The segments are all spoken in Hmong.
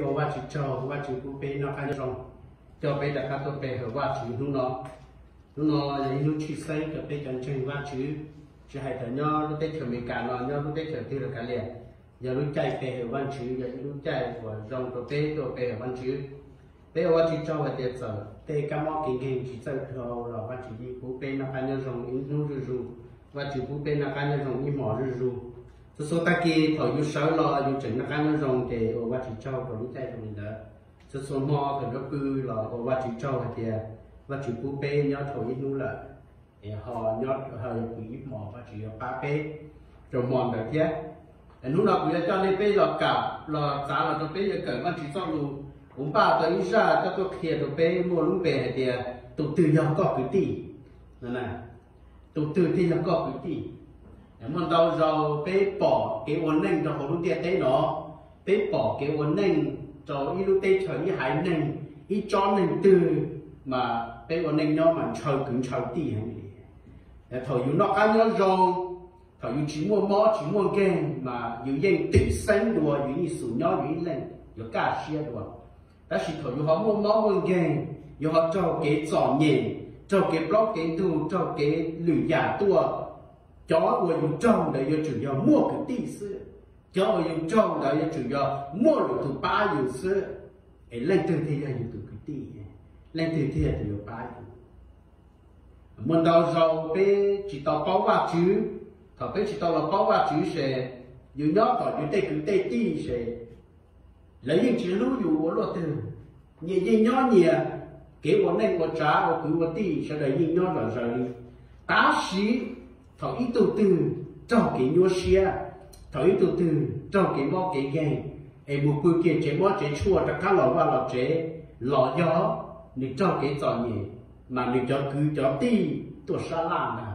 Ua Vajtswv tsaug, Vajtswv pub peb noj qab nyob zoo, coj peb rov qab tuaj pe hawm Vajtswv hnub no. Hnub no yog ib hnub tshwj xeeb rau peb cov ntseeg Vajtswv, tsis hais tias nyob lub teb chaws Amelikas no, nyob lub teb chaws twg los kav liam, yog lub caij pe hawm Vajtswv yog ib lub caij uas zoo rau peb tuaj pe hawm Vajtswv. Peb ua Vajtswv tsaug hais tias txawm tej kab mob kev nkeeg tsis txawj dhau los Vajtswv yeej pub peb noj qab nyob zoo ib hnub zuj zus, Vajtswv pub peb noj qab nyob zoo ib hmos zuj zus. Txhua txhua tag kis thaum yus sawv los yus tseem noj qab nyob zoo ces ua Vajtswv tsaug rau lub caij zoo li ntawd. Txhua txhua hmo thaum yuav pw los ua Vajtswv tsaug hais tias Vajtswv pub peb nyob dhau ib hnub lawm, es ho nyob ho pw ib hmos Vajtswv yuav pab peb rau hmo ntawd thiab. Hnub no kuv yuav coj nej peb los kawm los txav los rau peb yuav kawm Vajtswv txoj lus, kuv npaj tau ib zaj coj tuaj qhia rau peb muaj lub npe hais tias tus twg yog koj kwv tij. Tus twg thiaj yog koj kwv tij? Muaj ntau zaus peb pom kev ua neej rau hauv lub ntiaj teb no, peb pom kev ua neej rau ib lub teb chaws, ib haiv neeg, ib tsob neeg twg, mas peb ua neej nyob mas ntshaw kwv ntshaw tij heev li. Thaum yus noj qab nyob zoo, thaum yus tsis muaj mob tsis muaj nkeeg mas yus yeej twm xeeb dua, yus yeej xum nyob yus ib leeg, yuav kaj siab dua. Tab sis thaum yus ho muaj mob muaj nkeeg, yus ho raug kev txom nyem, raug kev plaub kev ntug, raug kev lwm yam tuaj, cov uas yus raug ntawd yuav tsum yog muaj kwv tij xwb. Cov uas yus raug ntawd yuav tsum yog muaj lwm tus pab yus xwb. Es leej twg thiaj yog yus tus kwv tij? Leej twg thiaj yog tus yuav pab yus? Muaj ntau zaus peb tsis tau paub Vajtswv. Thaum peb tsis tau los paub Vajtswv ces yus nyob tom yus tej kwv tej tij ces lawv yeej tsis hlub yus ua luaj twg, nyias yeej nyob nyias, kev ua neej ua tsav ua kwv ua tij sawv daws yeej nyob zom zaws li. Tab sis thaum ib tug twg raug kev nyuaj siab, thaum ib tug twg raug kev mob kev nkeeg, es mus pw kiag tsev mob tsev tshuaj rov qab los vaj los tsev, los yog nws raug kev txom nyem, mas nws cov kwv cov tij tuaj sab laj ntag.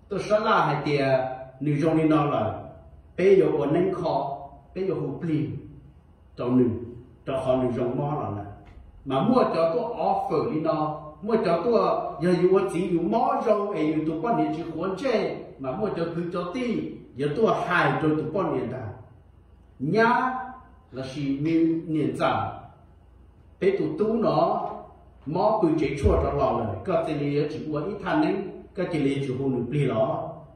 Tuaj sab laj hais tias nws zoo li no lawm, peb yuav ua neeb kho, peb yuav hu plig rau nws, rau qhov nws zoo mob los lawm. Mas muaj cov tuaj offer li no, muaj cov tuaj, yog yus ua txiv yus mob zoo es yus tus poj niam tsis quav ntsej, mas muaj cov kwv cov tij yuav tuaj hais rau tus poj niam ntag, nyab lossis niam ntxawm, peb tus tub no mob pw tsev tshuaj rov los lawm, koj cia li yuav tsis ua ib thaj neeb, koj cia li yuav tsis hu nws plig los?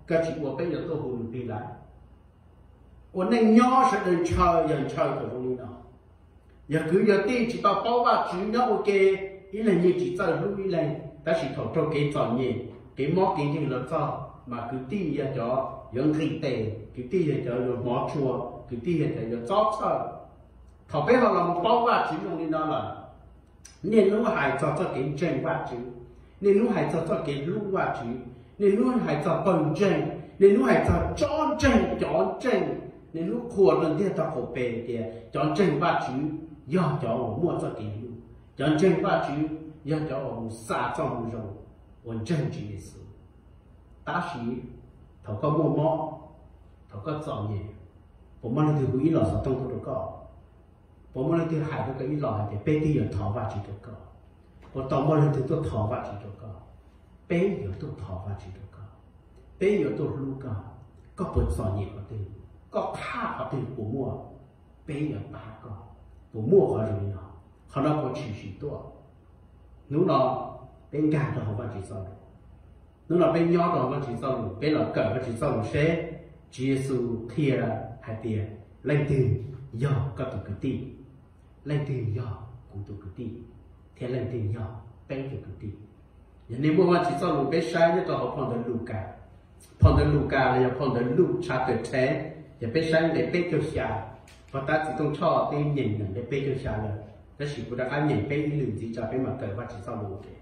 Koj tsis ua peb yuav tuaj hu nws plig lawm. Ua neej nyob sawv daws ntshaw, yog ntshaw kom zoo li no. Yog kwv yog tij tsis tau paub Vajtswv nyob ua ke, ib leeg yeej tsis txawj hlub ib leeg, tab sis thaum raug kev txom nyem, kev mob kev nkeeg los txog, mas kwv tij yog cov yuav nqis tes, kwv tij yog cov yuav hmov tshua, kwv tij yog cov yuav txob txhawj. Thaum peb ho los mus paub Vajtswv zoo li no lawm, niaj hnub hais txog txoj kev ntseeg Vajtswv, niaj hnub hais txog txoj kev hlub Vajtswv, niaj hnub hais txog pawg ntseeg, niaj hnub hais txog tsob ntseeg cov ntseeg, niaj hnub qhuas rau ntiag tog qaum pes tias cov ntseeg Vajtswv yog cov uas muaj txoj kev hlub, cov ntseeg Vajtswv yog cov uas mus xa txoj moo zoo uas ntseeg Tswv Yexus. Tab sis thaum koj muaj mob, thaum koj txom nyem, puas muaj leej twg hu ib los xov tooj tuaj rau koj? Puas muaj leej twg hais rau koj ib los hais tias peb twb yuav thov Vajtswv rau koj? Puas tau muaj leej twg tuaj thov Vajtswv rau koj? Peb yuav tuaj thov Vajtswv rau koj, peb yuav tuaj hlub koj. Koj puas txom nyem qhov twg, koj qhaj qhov twg puas muaj, peb yuav pab koj. Puas muaj qhov zoo li no? Qhov no puas tshwm sim tuaj? Hnub no peb nkag rau hauv Vajtswv txoj lus, hnub no peb nyob rau hauv Vajtswv txoj lus, peb los kawm Vajtswv txoj lus seb Tswv Yexus qhia hais tias leej twg yog koj tus kwv tij, leej twg yog kuv tus kwv tij, thiab leej twg yog peb tus kwv tij. Yog nej muaj Vajtswv txoj lus peb saib nyob rau hauv phau ntawv Lukas, phau ntawv Lukas los yog phau ntawv Luke chapter ten, yog peb saib nqe peb caug xya. Pog tab Txiv Tooj Tshoj twb nyeem nqe peb caug xya lawm, tab sis kuv rov qab nyeem peb ib lwm ntxiv tso peb mam kawm Vajtswv txoj lus ua ke.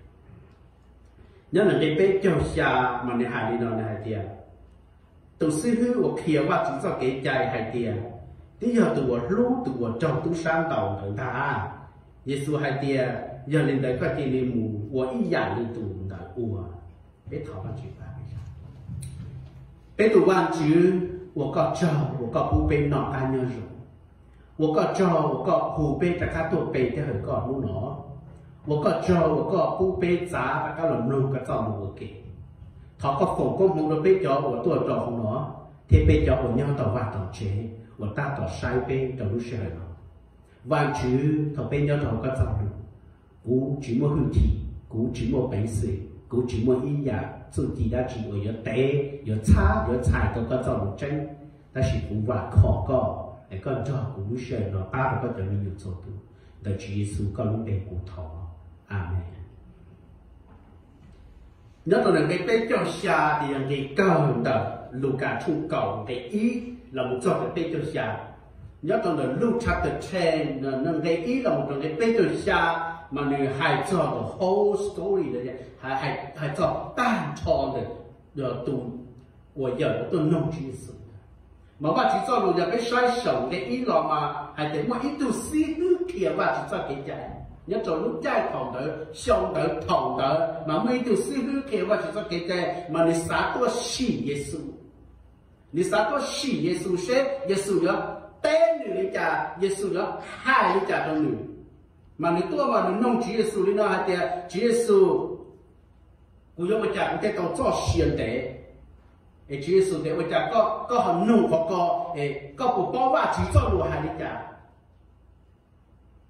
Nyob nqe peb caug xya mas nws hais li no, nws hais tias, tus xib hwb uas qhia Vajtswv txoj kev cai hais tias, twb yog tus uas hlub tus uas raug tub sab ntaus ntawd ntag. Yexus hais tias, yog li ntawd koj cia li mus ua ib yam li tus ntawd ua. Peb thov Vajtswv pab peb. Peb tus Vajtswv, ua koj tsaug uas koj pub peb noj qab nyob zoo, ua koj tsaug uas koj hu peb rov qab tuaj pe thiab hawm koj hnub no, ua koj tsaug uas koj pub peb txav rov qab los mloog koj txoj lus ua ke. Thov koj foom koob hmoov rau peb cov uas tuaj rau hauv no, thiab peb cov uas nyob tom vaj tom tsev uas tab tom saib peb rau lub sij hawm no. Vajtswv, thaum peb nyob rau hauv koj txoj lus, kuv tsis muaj hwj chim, kuv tsis muaj peev xwm, kuv tsis muaj ib yam txuj ci dab tsi uas yuav tev, yuav txhab, yuav txhais tau koj txoj lus tseeb. Tab sis kuv vam khom koj es koj nrog kuv lub sij hawm no pab rau koj cov me nyuam txhua tus. Ntawm Tswv Yexus koj lub npe kuv thov, Amees. Nyob rau ntawm nqe peb caug xya, ces yog nqe kawg ntawm Lukas tshooj kaum nqe ib los mus txog nqe peb caug xya. Nyob rau ntawm Luke chapter ten, nqe ib los mus rau nqe peb caug xya, mas nws hais txog the whole story, hais txog tag nrho ntawm tus uas yawm uas tuaj noog Tswv Yexus. Mas Vajtswv txoj lus yog peb saib saum nqe ib los mas hais tias muaj ib tug xib hwb qhia Vajtswv txoj kev cai. Nyob rau lub caij thaum ntawd, xyoo ntawd, thaum ntawd mas muaj ib tug xib hwb qhia Vajtswv txoj kev cai mas nws xav tuaj sim Yexus. Nws xav tuaj sim Yexus seb Yexus yuav teb nws li cas, Yexus yuav hais li cas rau nws. Mas nws tuaj mas nws noog Tswv Yexus li no hais tias, Tswv Yexus, kuv yuav ua cas kuv thiaj tau txoj sia ntev? Es Tswv Yexus tias, ua cas koj ho noog qhov ko? Es koj puas paub Vajtswv txoj lus hais li cas?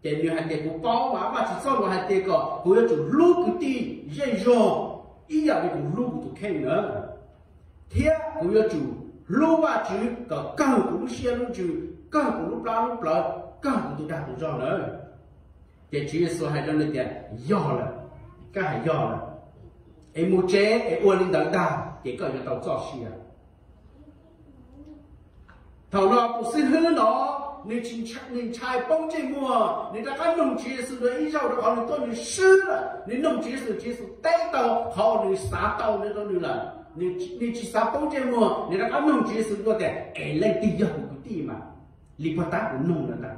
Ces nws hais tias, kuv paub mas, Vajtswv txoj lus hais tias kom kuv yuav tsum hlub kwv tij zej zog ib yam li kuv hlub kuv tus kheej na, thiab kuv yuav tsum hlub Vajtswv kom kawg kuv lub siab lub ntsws, kawg kuv lub plab lub plawv, kawg kuv tus dag tus zog lawm. Ces Tswv Yexus hais rau nws tias, yog lawm, koj hais yog lawm, es mus tsev es ua li ntawd ntag ces koj yuav tau txoj sia. Thaum no tus xib hwb no, nws ntshai poob ntsej muag, nws rov qab noog Tswv Yexus dua ib zaug rau qhov nws tuaj nws swb lawm, nws noog Tswv Yexus, Tswv Yexus teb tau qhov uas nws xav tau no rau nws lawm. Nws tsis xav poob ntsej muag, nws rov qab noog Tswv Yexus dua tias, es leej twg yog kuv kwv tij mas? Li puag ta kuv noog lawm ntag,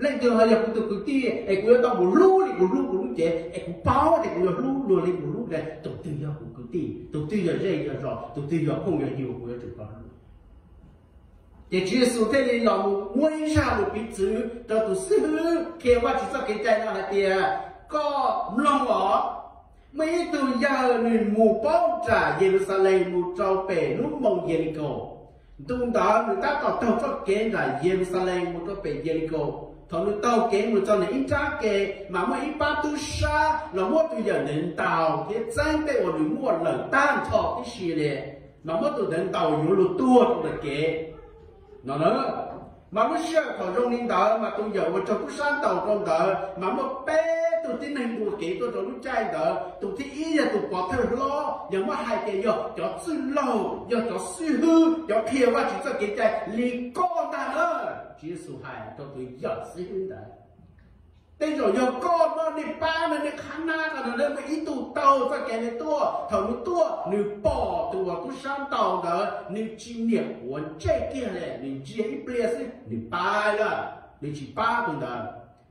leej twg ho yog kuv tus kwv tij es kuv yuav tau mus hlub li kuv hlub kuv lub cev, es kuv paub tias kuv yuav hlub luag li kuv hlub, tus twg yog kuv kwv tij, tus twg yog zej yog zos, tus twg yog phooj yog ywg kuv yuav tsum tau hlub? Ces Tswv Yexus thiaj li los mus muab ib zaj lus piv txwv rau tus xib hwb qhia Vajtswv txoj kev cai no hais tias, koj mloog os, muaj ib tug yawg nws mus paub nram Yeluxalees mus rau pem lub moos Yelikaus. Ntu ntawd nws tab tom taug txoj kev nram Yeluxalees mus rau pem Yelikaus. Thaum nws taug kev mus txog ntawm ib nrab ke, mas muaj ib pab tub sab los muab tus yawm ntawd ntaus thiab txeeb tej uas nws muaj lawm tag nrho tib si li, mas muab tus ntawd ntaus yuav luag tuag rau ntawm kev no na. Mas lub sij hawm thaum zoo li ntawd mas tus yawm uas raug tub sab ntaus rau ntawd mas muaj peb tug tib neeg dua kev tuaj rau lub caij ntawd. Tus thib ib yog tus pov thawj hlob, yog muab hais tias yog cov txwj laug, yog cov xib hwb, cov qhia Vajtswv txoj kev cai li koj ntag na. Tswv Yexus hais rau tus yawm xib hwb ntawd, tej zaum yog koj no nej pab no, nej qhab nab ko no, muaj ib tug taug txoj kev no tuaj. Thaum nws tuaj nws pom tus uas tub sab ntaus ntawd, nws tsis niam quav ntsej kiag li, nws ntsia ib pliag xwb nws pais lawm, nws tsis pab tus ntawd.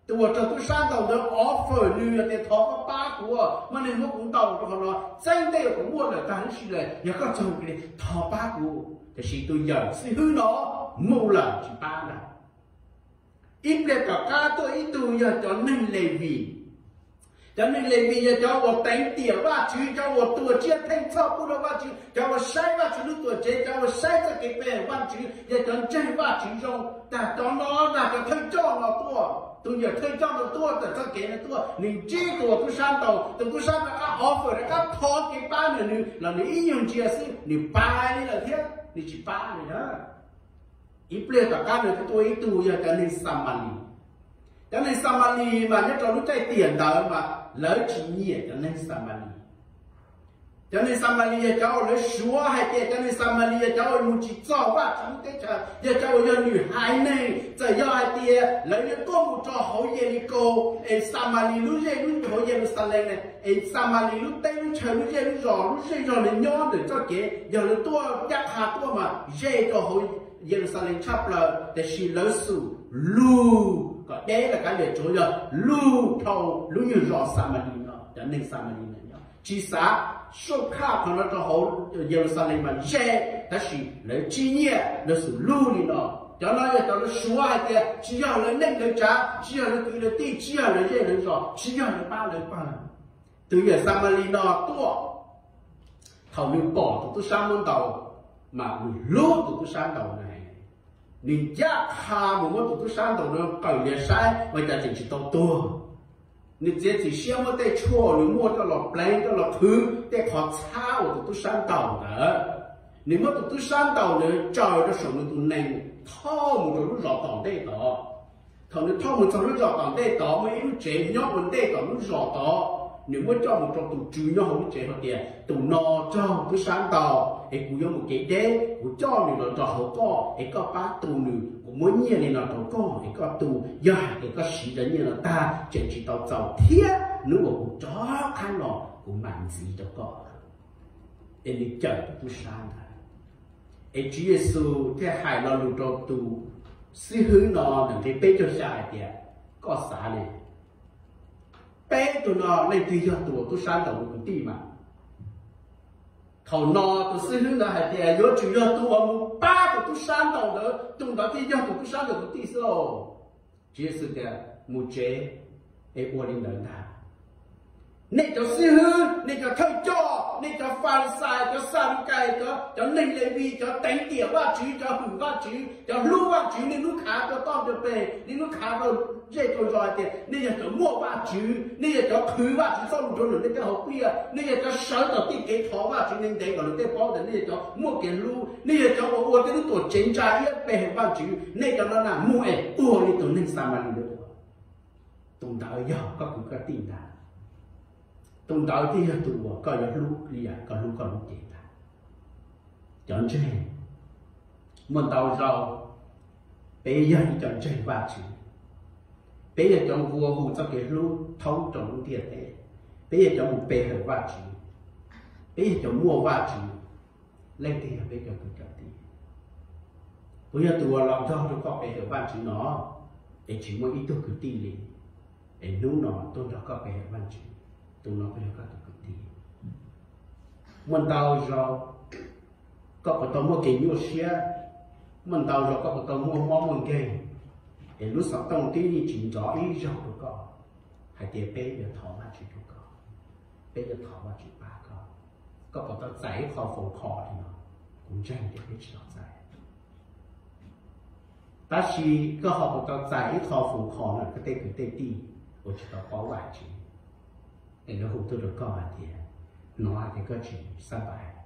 Tus uas raug tub sab ntaus ntawd offer nws tias, thov koj pab kuv, muaj neeg muab kuv ntaus rau qhov no, txeeb tej uas kuv muaj lawm tag huv si lawm, yog koj txog li, thov pab kuv. Tiam sis tus yawm xib hwb no mus lawm tsis pab ntag. Ib pliag tom qab tuaj ib tug yog cov neeg Levis. Cov neeg Levis yog cov uas teev tiam Vajtswv, cov uas tuam tsiaj theej txhoj pub rau Vajtswv, cov uas saib Vajtswv lub tuam tsev, cov uas saib txoj kev pe Vajtswv, yog cov ntseeg Vajtswv zoo. Tag cov no, tag cov thawj coj no tuaj, tus yawm thawj coj no tuaj tawm txoj kev no tuaj, nws ntsib tus uas tub sab ntaus, tus tub sab rov qab offer, rov qab thov kev pab nws, nws los nws ib nyuag ntsia xwb nws pais li lawm thiab, nws tsis pab li na. Ib pliag tom qab nws tuaj ib tug yog cov neeg Xamalis. Cov neeg Xamalis mas nyob rau lub caij tiam ntawd mas lawv tsis nyiam cov neeg Xamalis. Cov neeg Xamalis yog cov uas lawv suav hais tias cov neeg Xamalis yog cov uas mus tsis txog Vajtswv lub teb chaws, yog cov uas yog nws haiv neeg. Txawm yog hais tias lawv yuav tuaj mus rau hauv Yelikaus, es Xamalis lub zej lub hauv Yeluxalees ne, es Xamalis lub teb lub chaw lub zej lub zos, lub zej zog nws nyob ntawm txoj kev, yog lawv tuaj ncaj qha tuaj mas ze rau hauv Yeluxalees tshaj plaws, tiam sis lawv xum lug kom deb lawm kav liam, tsuav yog lug dhau lub nyuag zos Xamalis no, cov neeg Xamalis no tsis xav soj khaj qhov no rau hauv Yeluxalees mas ze, tab sis lawv tsis nyiam, lawv xum lug li no. Cov no yog cov lawv suav hais tias tsis yog lawv neej lawv tsav, tsis yog lawv kwv lawv tij, tsis yog lawv zej lawv zos, tsis yog lawv pab lawv pawg. Tus yawm Xamalis no tuaj, thaum nws pom tus tub sab muab ntaus, mas nws hlub tus tub sab ntaus na. Nws ncaj qha mus muab tus tub sab ntaus no qawm lias saib ua cas tseem tsis tau tuag. Nws txiav txim siab muab tej tshuaj nws muaj coj los pleev coj los qhwv tej qhov txhab uas tus tub sab ntaus ntawd. Nws muab tus tub sab ntaus ntawd tsaws rau saum nws tus nees thauj mus rau lub zos tom ntej tod. Thaum nws thauj mus txog lub zos tom ntej tod muaj ib lub tsev nyob ua ntej tom lub zos tod, nws muab coj mus rau tus tswv nyob hauv lub tsev hais tias, tus no raug tub sab ntaus es kuv yuav mus kev deb, kuv coj nws los rau hauv koj es koj pab tu nws, kuv muab nyiaj li no rau koj es koj tu, yog hais tias koj siv cov nyiaj no tag tseem tsis tau txaus thiab hnub uas kuv rov qab los kuv mam ntxiv rau koj. Es nws cawm tus tub sab ntawd. Es Tswv Yexus thiaj hais lo lus rau tus xib hwb no ntawm nqe peb caug xya hais tias, koj xav li, peb tug no leej twg yog tus uas tub sab ntaus tus kwv tij mas? Thaum no tus xib hwb ntawd hais tias yuav tsum yog tus uas mus pab tus tub sab ntaus ntawd, tus ntawd thiaj yog tus tub sab ntaus kwv tij xwb lauj. Tswv Yexus tias, mus tsev es ua li ntawd ntag. Nej cov xib hwb, nej cov thawj coj, nej cov Falixais, cov Xadukais, cov neeg Levis, cov teev tiam Vajtswv, cov hwm Vajtswv, cov hlub Vajtswv, nej lub khav rau toj rau peg, nej lub khav rau zej rau zos hais tias nej yog cov muaj Vajtswv, nej yog cov qhwv Vajtswv txoj lus rau lwm tej hauv pliaj, nej yog cov sawv tom tej kev thov Vajtswv, nej ntev kom lwm tej paub tias nej yog cov muaj kev hlub, nej yog cov uas ua tej lub tuam tsev ntsa iab pe hawm Vajtswv, nej cov no na mus es ua li tus neeg Xamalis ntawd ua. Tus ntawd yog koj kwv koj tij ntag. Tus ntawd thiaj yog tus uas koj yuav hlub li yam koj hlub koj lub cev ntag. Cov ntseeg, muaj ntau zaus peb yog ib cov ntseeg Vajtswv, peb yog cov nqua hu txoj kev hlub thoob rau lub ntiaj teb, peb yog cov mus pe hawm Vajtswv, peb yog cov muaj Vajtswv, leej twg yog peb cov kwv cov tij? Puas yog tus uas los nrog rau koj pe hawm Vajtswv no es tsis muaj ib tug kwv tij li, es hnub no tuaj nrog koj pe hawm Vajtswv, tus no puas yog koj tus kwv tij? Muaj ntau zaus koj puas tau muaj kev nyuaj siab, muaj ntau zaus koj puas tau muaj mob muaj nkeeg, es lub xov tooj twb yeej tsis nrov ib zaug rau koj hais tias peb yuav thov Vajtswv rau koj, peb yuav thov Vajtswv pab koj. Koj puas tau txais ib qho foom kho li no? Kuv ntseeg tias peb tsis tau txais. Tab sis koj ho puas tau txais ib qho foom kho ntawm koj tej kwv tej tij uas tsis tau paub Vajtswv, es lawv hu tuaj rau koj hais tias, hnov hais tias koj tsis xav pais,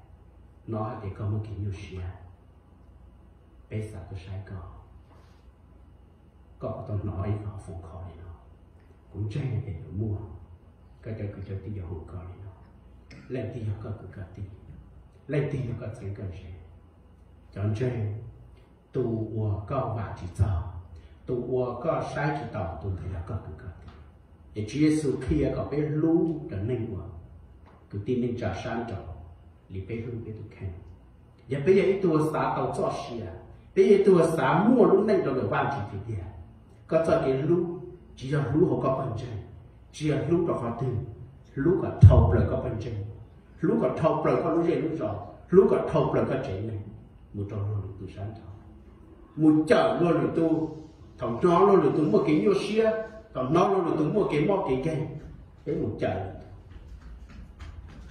hnov hais tias koj muaj kev nyuaj siab, peb xav tuaj saib koj. Koj puas tau hnov ib qho foom kho li no? Kuv ntseeg tias yuav muaj. Koj cov kwv cov tij yuav hu koj li no. Leej twg yog koj kwv koj tij? Leej twg yog koj txheeb koj ze? Cov ntseeg, tus uas koj vam tsis txog, tus uas koj saib tsis taus, tus ntawd yog koj kwv koj tij. Es Tswv Yexus qhia kom peb hlub cov neeg uas kwv tij neej tsa sab nraud li peb hlub peb tus kheej. Yog peb yog ib tug xav tau txoj sia, peb yog ib tug xav muaj lub neej rau ntawm Vajtswv tiag tiag, koj txoj kev hlub tsis yog hlub hauv koj pawg ntseeg, tsis yog hlub rau qhov twg, hlub kom dhau plaws koj pawg ntseeg, hlub kom dhau plaws koj lub zej lub zos, hlub kom dhau plaws koj tsev neeg, mus rau luag lwm tus sab nraud, mus cawm luag lwm tus. Thaum hnov luag lwm tus muaj kev nyuaj siab, thaum hnov luag lwm tus muaj kev mob kev nkeeg, peb mus cawm.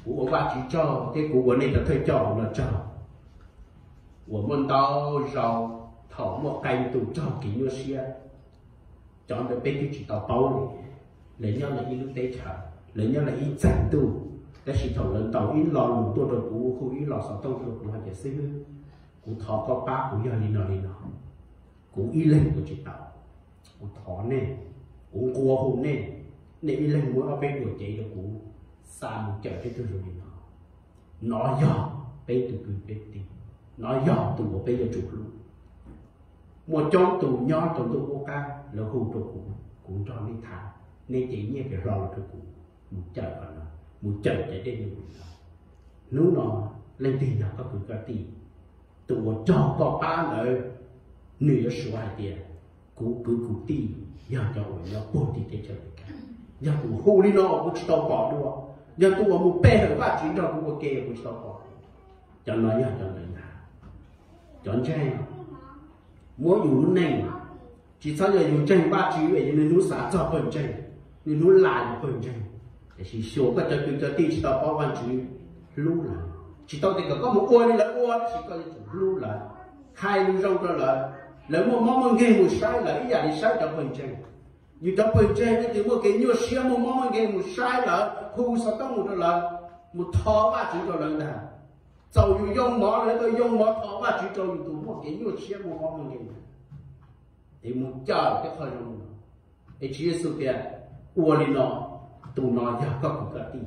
Kuv ua Vajtswv tsaug thiab kuv ua nej cov thawj coj no tsaug, uas muaj ntau zaus thaum muaj qee tus raug kev nyuaj siab, cov ntawd peb twb tsis tau paub li, lawv nyob lawv ib lub teb chaws, lawv nyob lawv ib txheej ntuj, tab sis thaum lawv ntaus ib lo lus tuaj rau kuv, hu ib lo xov tooj tuaj rau kuv hais tias, xib hwb, kuv thov koj pab kuv yog li no li no, kuv ib leeg ua tsis tau, kuv thov nej, kuv nqua hu nej, nej ib leeg muab ob peb duas cev rau kuv xa mus cawm tej tug zoo li no. Nov yog peb tus kwv peb tij, nov yog tus uas peb yuav tsum hlub. Muaj coob tus nyob rau ntuj qub qab lawv hu rau kuv, kuv nrog nej tham, nej cev nyiaj cev hlo los rau kuv mus cawm qhov no, mus cawm cov dej dej no. Hnub no leej twg yog koj kwv koj tij? Tus uas raug koj pab ntawd, nws yuav suav hais tias, kuv kwv kuv tij yog cov uas nyob puag tim teb chaws Amelikas, yog tus hu li no kuv tsis tau pom dua, yog tus uas mus pe hawm Vajtswv nrog kuv ua ke kuv tsis tau pom. Cov no yog cov ntawd ntag. Cov ntseeg, muab yus lub neej, tsis txhob yog yus ntseeg Vajtswv es yus niaj hnub xav txog pawg ntseeg, niaj hnub las yus pawg ntseeg. Tiam sis xyuas koj cov kwv cov tij tsis tau paub Vajtswv, hlub lawv. Tsis tau tias kom koj mus ua li lawv ua, tab sis koj yuav tsum hlub lawv, hais lus zoo rau lawv, Lawv muaj mob muaj nkeeg mus saib lawv ib yam li saib cov pawg ntseeg. Yus cov pawg ntseeg leej twg muaj kev nyuaj siab muaj mob muaj nkeeg mus saib lawv, hu xov tooj mus rau lawv, mus thov Vajtswv rau lawv ntag. Txaus yus yoo mov lawv tau yoo mov thov Vajtswv rau yus tus muaj kev nyuaj siab muaj mob muaj nkeeg. Es mus cawm tej qhov zoo no. Es Tswv Yexus tias, ua li no, tus no yog koj kwv koj tij,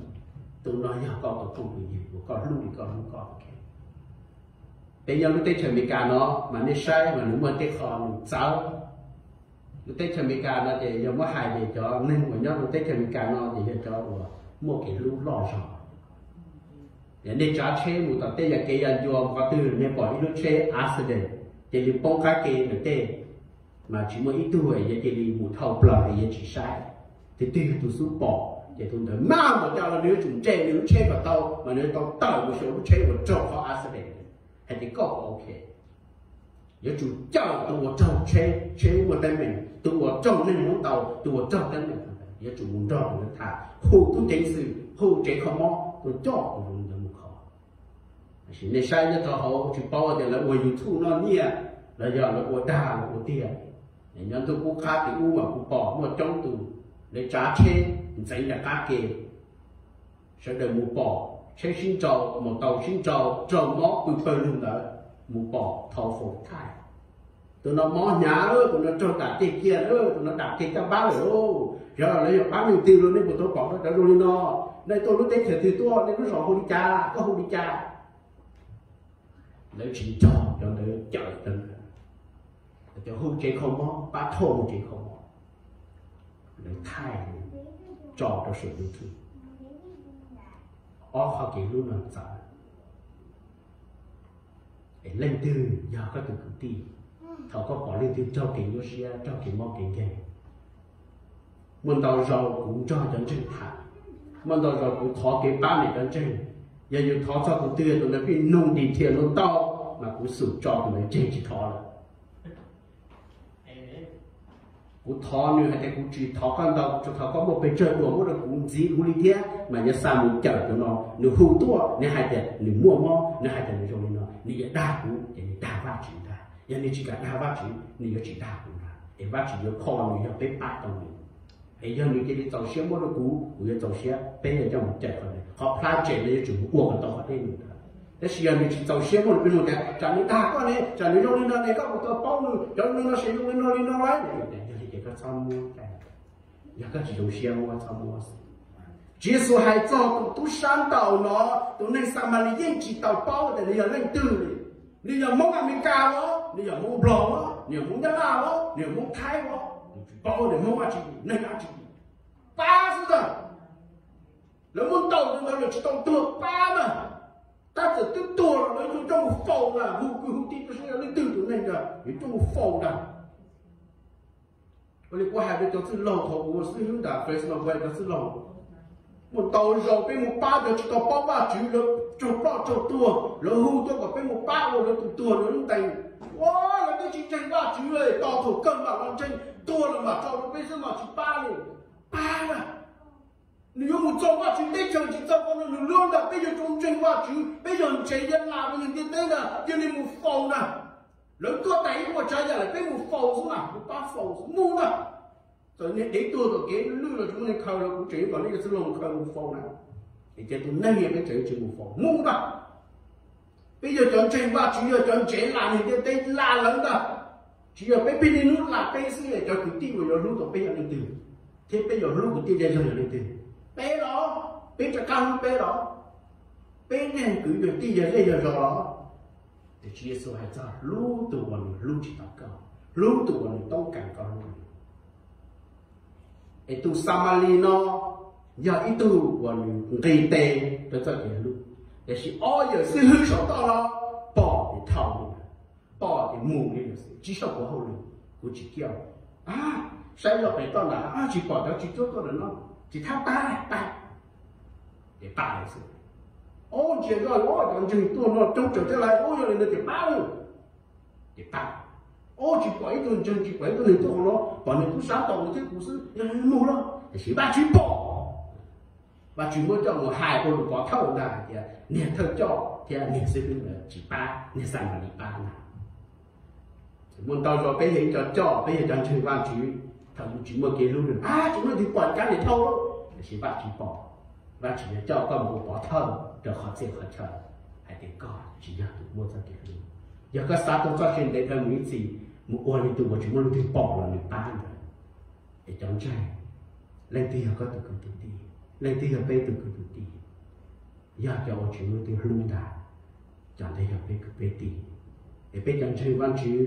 tus no yog koj tus phooj ywg uas koj hlub li koj hlub koj. Peb nyob lub teb chaws Amelikas no mas nej saib mas nws muaj tej qho nws txawv. Lub teb chaws Amelikas no ces yog muab hais ces cov neeg uas nyob lub teb chaws Amelikas no ces yog cov uas muaj kev hlub loj zog. Nej tsav tsheb mus tom tej yam kev yam ncua qhov twg nej pom ib lub tsheb accident, cia li poob qab ke ntawm tej, mas tsis muaj ib tug yuav cia li mus dhau plaws es yuav tsis saib. Tus twg yog tus xub pom ces tus ntawd maj npaum cas los nws yuav tsum nres nws lub tsheb kom tau, mas nws yuav tau tawm mus xyuas lub tsheb uas raug qhov accident, hais tias koj puas ok. Yuav tsum cawm tus uas raug tsheb, tsheb muaj teeb meem, tus uas raug neeg muab ntaus, tus uas raug teeb meem, yuav tsum mus nrog tus ntawd tham, hu tub ceev xwm, hu tsev kho mob tuaj coj tus ntawd mus kho. Tiam sis nej saib nyob rau hauv tsis paub tias lawv ua YouTube noj nyiaj los yog lawv ua dag lawv ua tiag. Nyob ntuj qub qab tim ub mas kuv pom muaj coob tus, lawv tsav tsheb ntxeev nram qab ke, sawv daws mus pom tsheb sib nraus, mus tau sib nraus raug mob pw pawg lug ntawd, mus pom thov foom thaij. Tus no mob hnyav, tus no raug dam ceg kiag, tus no dam ceg caj npab lawm lauj. Yog lawv yog pab leej twg los nej puas tau pom cov zoo li no? Nej tuaj lub teb chaws twg tuaj, nej lub zos hu li cas, koj hu li cas? Lawv tsis nrog cov ntawd cawm, cov hu tsev kho mob, pab thauj mus tsev kho mob, lawv thaij tso rau saum YouTube. Ob qhov kev hlub no txawv. Es leej twg yog koj tus kwv tij, thaum koj pom leej twg raug kev nyuaj siab, raug kev mob kev nkeeg, muaj ntau zaus kuv nrog cov ntseeg tham, muaj ntau zaus kuv thov kev pab ntawm cov ntseeg. Yog yus thov txog tus twg tus ntawd pheej nug detail no tau, mas kuv xum tso tus ntawd tseg tsis thov lawm. Kuv thov nws hais tias kuv tsis thov koj ntau, kuv tsuas thov koj muaj pes tsawg dua muab rau kuv ntxiv kuv li thiab, mas yuav xa mus cawm tus no. Nws hu tuaj, nws hais tias nws muaj mob, nws hais tias nws zoo li no, nws yuav dag kuv ces nws dag Vajtswv ntag. Yog nws tsis kam dag Vajtswv, nws yuav tsis dag kuv ntag, es Vajtswv yuav kho nws yog peb pab tau nws. Es yog nws cia li txaus siab muab rau kuv, kuv yuav txaus siab, peb yuav coj mus cawm qhov ntawd. Qhov plab tsem no yuav tsum mus ua kom tau qhov dej num ntawd. Tab sis yog nws tsis txaus siab muab rau peb mloog tias tsam nws dag koj ne, tsam nws zoo li no ne, koj puas tau paub nws, cov neeg no ces zoo li no li no lawm, yog li ces koj txhob muab, yog koj tsis zoo siab muab txhob muab. Tswv Yexus hais txog tus tub sab ntaus no, tus neeg Xamalis yeej tsis tau paub tias nws yog leej twg li. Nws yog Hmoob Amelikas los, nws yog Hmoob Nplog los, nws yog Hmoob Nyab Laj los, nws yog Hmoob Thaib los, nws tsis paub nws Hmoob dab tsi, neeg dab tsi. Pab xwb ntag. Lawv muab ntaus tus ntawd lawv tsis tau tuag pab na. Tab txawm twb tuag los lawv yuav coj mus faus na, hu kwv hu tij rau seb yog leej twg tus neeg ntawd yuav coj mus faus ntag. Ua li kuv hais rau cov txwj laug thaum kuv ua xib hwb nram Fresno Bay, cov txwj laug, muaj ntau zaus peb mus pab cov tsis tau paub Vajtswv, lawv raug ploj raug tuag, lawv hu tuaj kom peb mus pab ua lawv tus tuag lawv lub ntees. Ua, lawv twb tsis ntseeg Vajtswv li, tos thaum kawg mam los ntseeg, tuag los mam tso rau peb xwb mas tsis pab li. Pab na. Nws yuav mus txog Vajtswv teb chaws tsis txog ko no nws luag ntawm peb yog cov ntseeg Vajtswv, peb yog ntsev yog lam rau ntiaj teb ntag, cia li mus faus ntag. Lawv tuaj tais ib puas tsav yam lawm peb mus faus xwb mas, mus pab faus xwb mus ntag. Txawm niag dev tuag tom kev lwj los tsis muaj neeg khaws los kuv tseem yuav kom nej cov txwj laug mus khaws mus faus na. Es cia tus neeg peb tseem tsis mus faus mus ntag. Peb yog cov ntseeg Vajtswv, yog cov ntsev lam ntiaj teb lam lawv ntag. Tsis yog peb pib niaj hnub lam peb xwb, cov kwv tij uas yuav hlub tau peb yog leej twg, thiab peb yuav hlub kwv tij yog leej twg? Peb los, peb rov qab hlub peb los, peb yog kwv yog tij yog zej yog zos los. Ces Tswv Yexus hais txog hlub tus uas nws hlub tsis tau koj, hlub tus uas nws toob kas koj hlub. Es tus Xamalis no yog ib tug uas nws nqis tes rau txoj kev hlub, tiam sis ob yawm xib hwb saum toj no pom ces dhau li, pom ces mus li lawm xwb, tsis sau kuv hauj lwm, kuv tsis kiaj. Saib zoj pem toj ntag, tsis pom cov tsis cuab tuaj ntawm no, tsis thab pab, pab, ces pab lawm xwb. Ob, ntsia zoj, cov ntseeg tuaj no coob tsawv thiab lawm, ob, yog li no ces pab lawm, ces pab. Ob, tsis pom ib tug ntseeg, tsis pom ib tug neeg tuaj hauv no, pom nws tub sab ntaus nws thiab kuv xwb, yog li mus los, tiam sis Vajtswv pom. Vajtswv muab coj mus hais ua lus pov thawj ntag hais tias niag thawj coj thiab niag xib hwb ntawd tsis pab niag Xamalis pab ntag. Muaj ntau zaus peb yog ib co coj, peb yog cov ntseeg Vajtswv, thaum yus tsis muaj kev hlub, nws, a, tsis muaj leej twg pom, cab niam thau lawm. Tiam sis Vajtswv pom, Vajtswv yuav coj koj mus ua pov thawj rau qhov txhia qhov chaw, hais tias koj tsis yog tus muaj txoj kev hlub. Yog koj xav tau txoj sia ntev dhawv mus ib txhis, mus ua li tus uas tsis muaj leej twg pom los nws pab ntawd. Es cov ntseeg, leej twg yog koj tus kwv tus tij? Leej twg yog peb tus kwv tus tij? Yog cov uas tsis muaj leej twg hlub ntag, cov ntawd yog peb kwv peb tij. Es peb cov ntseeg Vajtswv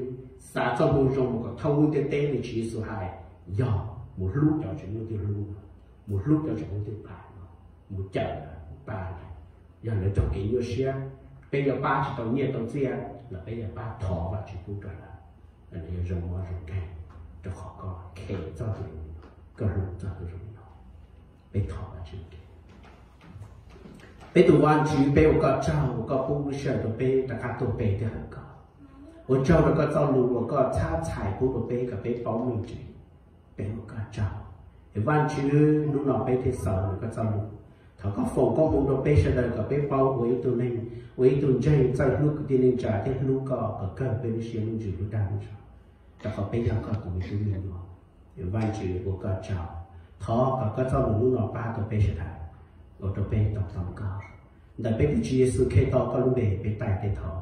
xav txoj moo zoo mus kom thoob lub ntiaj teb li Tswv Yexus hais, yog mus hlub cov tsis muaj leej twg hlub, mus hlub cov tsis muaj leej twg pab, mus cawm lawv, mus pab lawv. Yog lawv raug kev nyuaj siab, peb yuav pab tsis tau nyiaj tau txiaj los peb yuav pab thov Vajtswv pub rau lawv. Lawv yuav zoo mob zoo nkeeg, rau qhov koj khem txog tus, koj hlub txog tus zoo li no. Peb thov Vajtswv. Peb tus Vajtswv, peb ua koj tsaug uas koj pub lub sij hawm rau peb rov qab tuaj pe thiab hawm koj. Ua tsaug rau koj txoj lus uas koj txhab txhais pub rau peb kom peb paub meej tseeb. Peb ua koj tsaug. Es Vajtswv, hnub no peb thiaj xaus koj txoj lus. Thov koj foom koob hmoov rau peb sawv daws kom peb paub ua ib tug neeg, ua ib tug ntseeg txawj hlub kwv tij neej tsa thiab hlub koj kom kawg peb lub siab lub ntsws lub dag lub zog, rau qhov peb yog koj tus me tub me nyuam. Es Vajtswv, ua koj tsaug. Thov kom koj txoj lus hnub no pab tau peb sawv daws, ua rau peb tau tau koj. Ntawm peb tus Tswv Yexus Khetos koj lub npe peb taij peb thov.